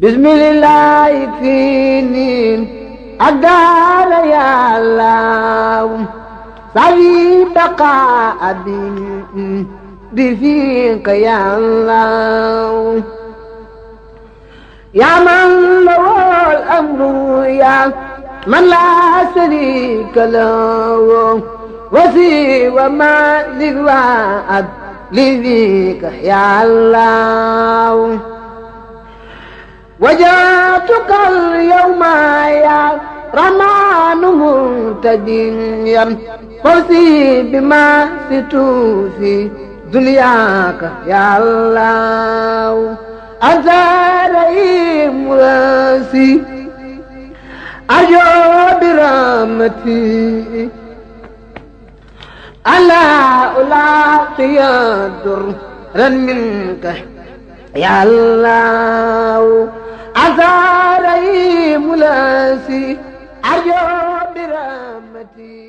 bismillah finin agara ya Allah sawi baqa abin بفيك يا الله يا من له الأمر يا من لا شريك له وسوى ما للوعد لذيك يا الله وجاتك اليوم يا رمان منتديا فوزي بما ستوفي دنياك يا الله أنت رئيم راسي أرجو برحمتي ألا ألاقي درا منك يا الله أنت رئيم راسي أرجو برحمتي